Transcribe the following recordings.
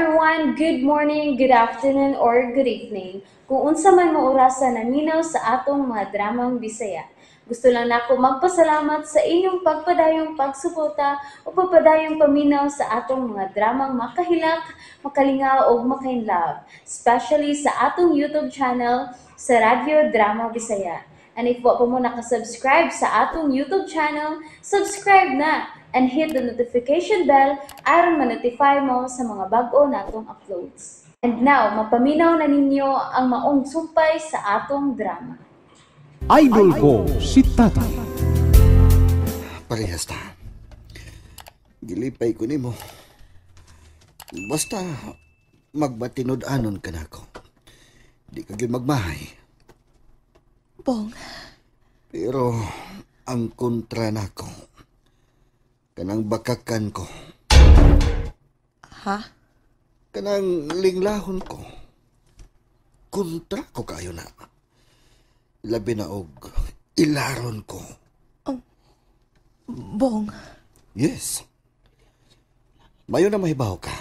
Everyone! Good morning, good afternoon, or good evening. Kung unsa man mo orasa naminaw sa atong mga dramang Bisaya. Gusto lang nako magpasalamat sa inyong pagpadayong pagsuporta o pagpadayong paminaw sa atong mga dramang makahilak, makalingaw ug makainlove, especially sa atong YouTube channel sa Radyo Drama Bisaya. And if wa pa mo nakasubscribe sa atong YouTube channel, subscribe na and hit the notification bell aron ma-notify mo sa mga bag-o natong uploads. And now, mapaminaw na ninyo ang maong sumpay sa atong drama. Idol ko si Tatay. Parehas ta. Gilipay ko nimo. Basta magmatinud-anon ka nako. Di ka gyud magmahay. Bong, Pero ang kontra nako, kanang bakakan ko, ha? Kanang linglahon ko, kontra ko kayo na. Labi na og ilaron ko. Bong, Yes. Mayo na mahibaw ka.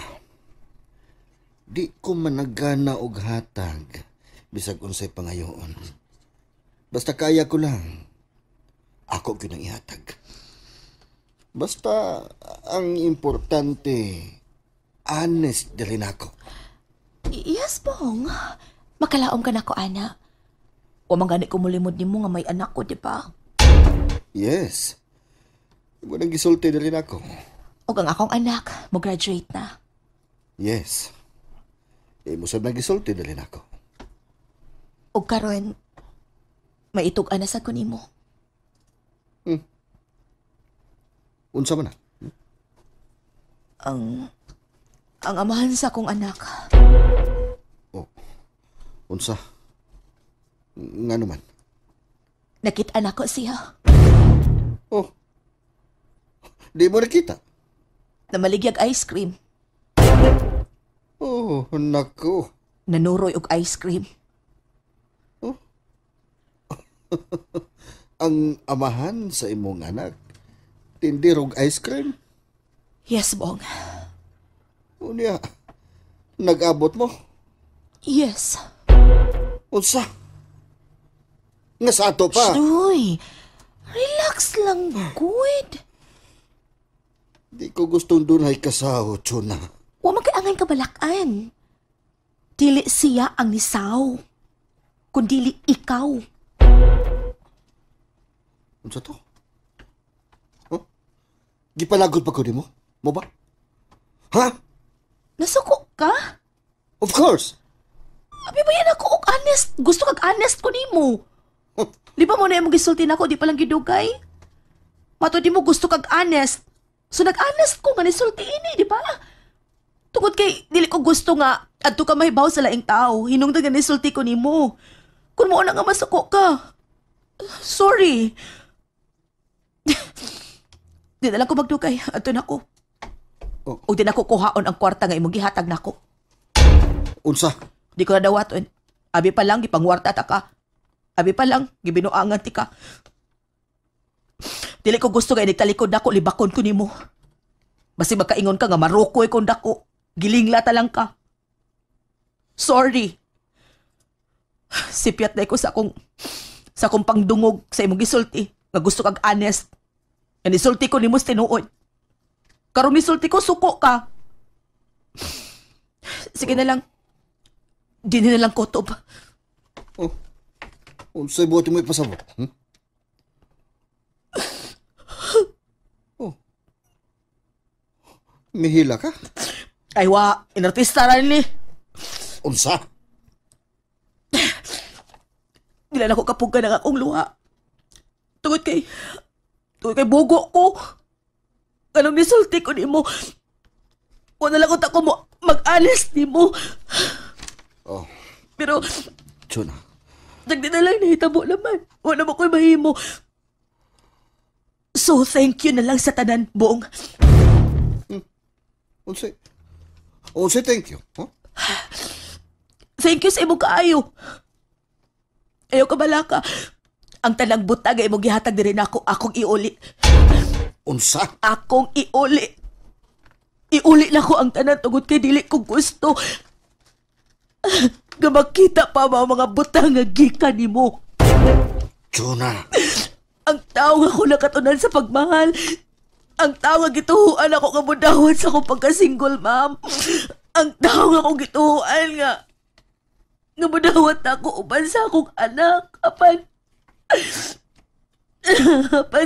Di ko managana og hatag bisag unsay pangayoon. Basta kaya ko lang. Ako gyud ang ihatag. Basta ang importante, honest diri nako. Yes, Bong. Makalaom ka nako, ana. Wa man gani ko mulimod nimo nga may anak ko, di ba? Yes. Mo nang gisulti diri nako. Ug ang akong anak, mo graduate na. Yes. Imo sab nang gisulti diri nako. Ug karon may itug-an na sa ko nimo. Unsa man na? Ang amahan sa akong anak. Oh. Unsa? Ngano man? Nakita nako siya. Oh. Di mo nakita? Namaligyag ice cream. Oh, nako. Nanuroy og ice cream. Ang amahan sa imong anak, tindirog ice cream? Yes, Bong. Unya, nag-abot mo? Yes. Unsa? Nga sa ato pa? Uy, relax lang, good. Di ko gustong dunay kasaw, Chuna. Wa man kay angay kabalakan. Dili siya ang nisaw, kundili ikaw. Unsa to? Huh? Gipalagod pa ko nimo? Mo ba? Ha? Nasuko ka? Of course! Abi ba yan ako og honest? Gusto kag honest ko nimo. Di ba mo na imong gisulti nako, di pa lang gidugay? Mato di mo gusto kag honest. So nag-honest ko nga nisulti ini, di ba? Tungod kay dili ko gusto nga adto ka mahibaw sa laing tao. Hinungdan nga nisulti ko nimo. Kung mo na nga masuko ka. Sorry. Di na lang ko magdugay. Adto na ko. Oh. Ug di na ko kuhaon ang kwarta nga imong gihatag nako. Unsa? Di ko na dawaton. Abi pa lang, gipangwarta ta ka. Abi pa lang, gibinuangan ti ka. Dili ko gusto nga inigtalikod nako, libakon ko nimo. Basi magkaingon ka nga marukoy kong dako. Gilingla ta lang ka. Sorry. Sipyat na ko sa akong pangdungog sa imong gisulti nga gusto kag honest. Nga nisulti ko nimo sa tinuod. Karon nisulti ko, suko ka. Sige na lang. Di na lang kutob. Oh. Unsay buhat mo ipasabot? Hmm? Oh. Mihila ka? Ay wa, inartista ra ni. Unsa? Di na ako kapugan ang akong luha. Tungod kay bugo ko. Kanang nisulti ko nimo. Wala lang ko mo mag-honest nimo. Oh, Pero Chuna. nagdi na lang nahitabo naman. Wala mo ko'y mahimo. So thank you na lang sa tanan, Buong. Unsay? Unsay thank you? Huh? Thank you sa imong kaayo. Ayaw ka balaka. Ang tanang butag ay imong gihatag diri nako, akong iuli. Unsa? Akong iuli. Iuli na ko ang tanan tungod kay dili ko gusto nga makita pa mga butang nga gikan nimo. Chona. Ang tao nga ko nakatunan sa pagmahal. Ang tao nga gituhuan ako nga mudawat sa akong pagka-single, ma'am. Ang tao nga akong gituhuan nga mudawat ako uban sa akong anak. Apan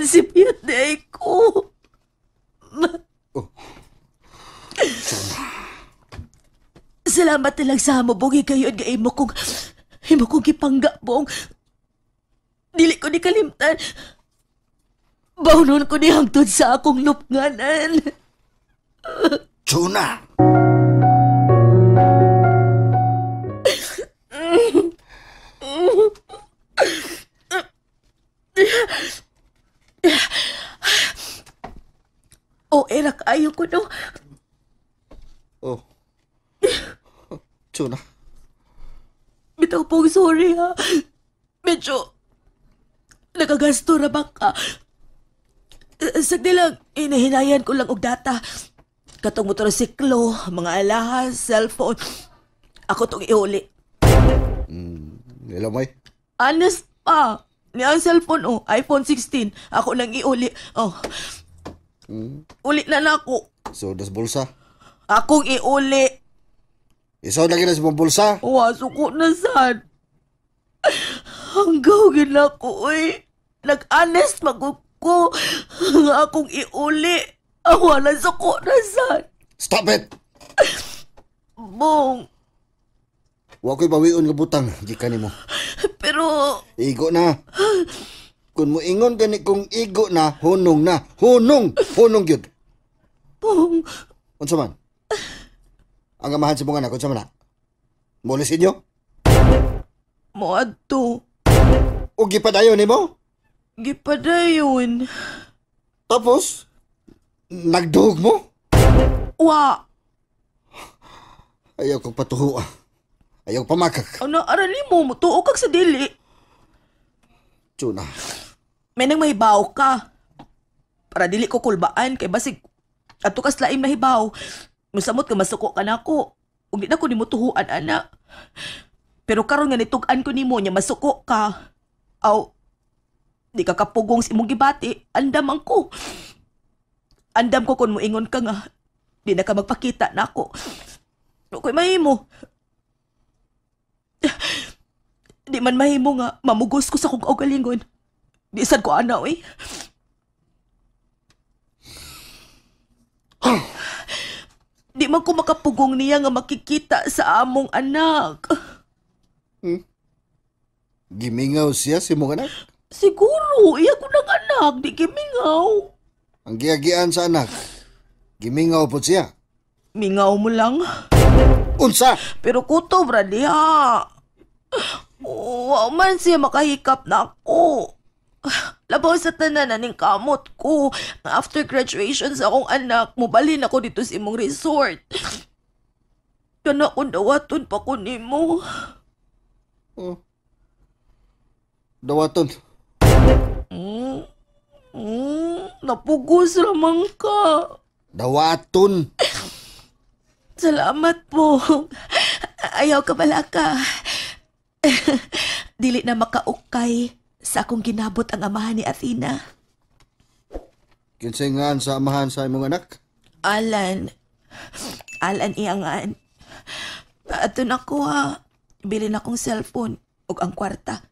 sipyat na ko. Oh. Salamat na lang sa amo, Bong. Higayon nga imo kong gipangga, Bong. Dili ko ni kalimtan. Baunon ko ni hangtod sa akong lupnganan. Chona! Oh, erak, ayaw ko no. Oh. Chona. Bitaw pong sorry ha. Medyo nagagasto ra ba ka? Sagdi lang, inahinayan ko lang og data. Katong motorsiklo, mga alahas, cellphone. Ako tong iuli. Hello, May. Honest pa. Ni ang cellphone, oh, iPhone 16. Ako lang iuli. Oh. Uli na na ako. So, das bulsa? Akong iuli. Isaw lagi na sa mong bulsa? Wa, suko na sad. Hanggaw gina ko, oy. Nag-honest magug ko. Akong iuli. Wala suko na sad. Stop it! Bong. Wa ko'y bawion nga butang, gikan nimo. Pero... Igo na. Kung moingon gani kung igo na, hunong na. Hunong! Hunong gyud. Bong. Unsa man? Ang amahan sa mong anak, unsa man na? Mulis inyo? Moadto. O gipadayon nimo? Gipadayon. Tapos, nagduhog mo? Wa. Ayaw kong patuho. Ayaw pamakak. Ano, arali mo, mutuo kag sa dili. Chona. May nang mahibaw ka. Para dili ko kulbaan, kay basig, ato kas laim nahibaw. Musamot ka masuko ka na ako. Ug di na ko nimo tuhuan, anak. Pero karon nga nitug-an ko nimo nya masuko ka. Aw, di ka kapugong sa imong gibati, andam ang ko. Andam ko kung moingon ka nga, di na ka magpakita na ako. Ko'y mahimo. Di man mahimo nga, mamugos ko sa kong kaugalingon. Di sad ko ana, eh. Di man ko makapugong niya nga makikita sa among anak. Gimingaw siya si mong anak? Siguro, iya ko ng anak, di gimingaw. Ang giagian sa anak, gimingaw po siya. Mingaw mo lang. Unsa? Pero kutob ra diha. Wa man siya makahikap na ako. Labaw sa tanan aning kamot ko. After graduation sa akong anak, mobalhin ako dito sa imong resort. Kana kung dawaton pa ko nimo. Oh. Dawaton? Napugos ramang ka. Dawaton? Salamat po. Ayaw ka bala ka. Dili na makaukay sa akong ginabot ang amahan ni Athena. Kinsay ngaan sa amahan sa imong anak? Alan. Alan iyangan. Ato na ko ha. Bilin akong cellphone ug ang kwarta.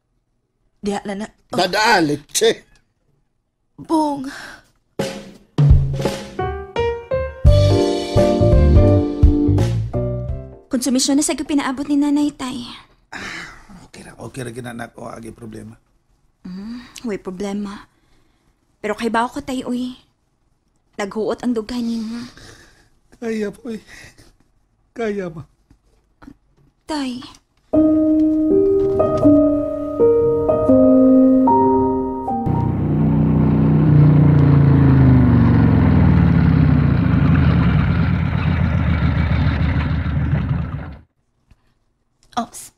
Diha na na. Oh. Dadaa, leche! Bong. Konsumisyon na sa pinaabot ni Nanay Tay. Okay ra ginanak o agi problema. Way problema. Pero kay ba ako tay, uy. Naghuot ang dughan nimo. Kaya po, uy. Kaya ba? Tay. Ops.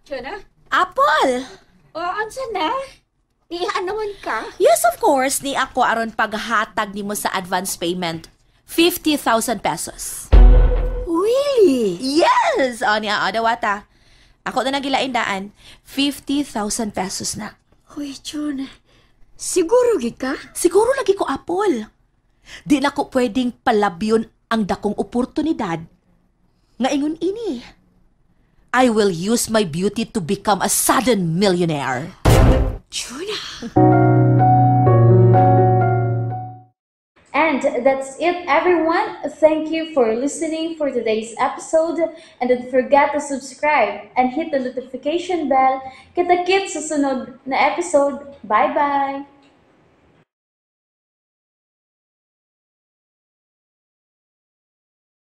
Chona? Apple! O, ansa na? Niihaan naman ka? Yes, of course. Ni ako aron paghatag nimo sa advance payment. 50,000 pesos. Really? Yes! O niya, o, dawata. Ako na nang gilain daan. 50,000 pesos na. Uy, June. Siguro gid ka? Siguro lagi ko, Apple. Di na ko pwedeng palabyon ang dakong oportunidad nga ingon ini. I will use my beauty to become a sudden millionaire. Juna. And that's it, everyone. Thank you for listening for today's episode. And don't forget to subscribe and hit the notification bell. Kita-kits sa sunod na episode. Bye-bye!